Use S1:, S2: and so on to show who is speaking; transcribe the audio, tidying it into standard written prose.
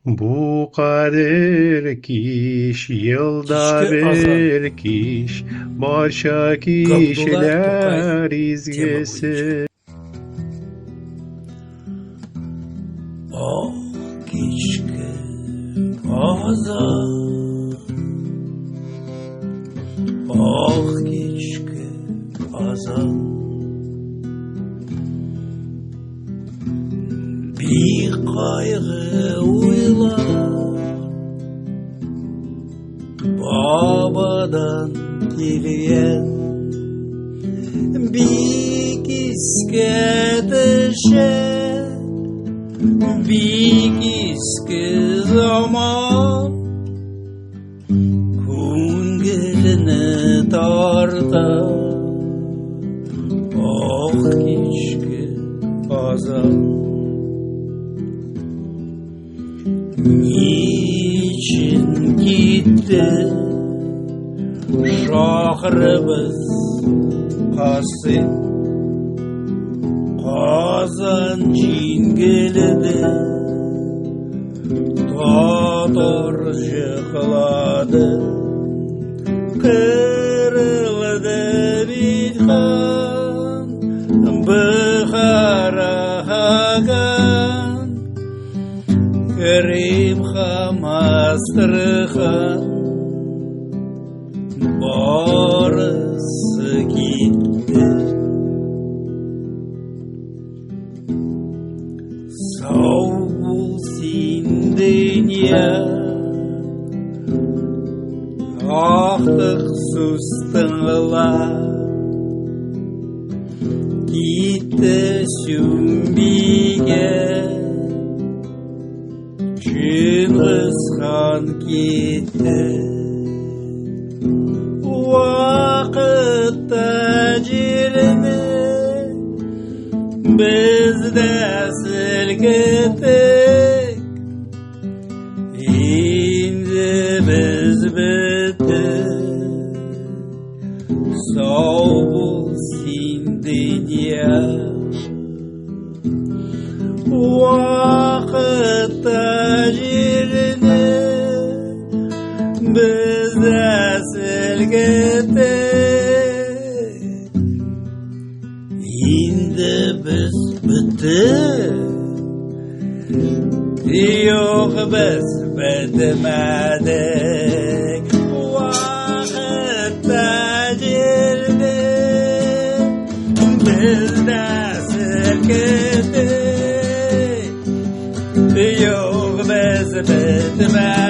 S1: Бу кадер кич, елда
S2: Кичке азан.
S1: бер кич, барча
S2: Габдулла Тукай
S1: кичләр
S2: тема буенча.
S1: изгесе.
S2: Ах, кичке азан, ах, кичке азан. Бик кайгы уйлар бабадан килгән, бик искә төшә, бик иске заман күңелене тарта. Ах, кичке азан. Ничен китте шаһрыбыз Касыйм, Казан җиңелде, татар җыклады, кырылды бит хан, Бохара хаган, Крым һәм Астрахань, барысы китте. Сау бул син, дөнья, актык сүз тыңла. Китте Сөмбикә, Чыңгыз хан китте. Вакытта җирне без дә селкеттек, инде без беттек. Сау бул син, дөнья. Вакытта җирне без дә селкеттек, инде без беттек. Юк, без бетмәдек. Вакытта җирне без дә селкеттек. Юк, без бетмәдек.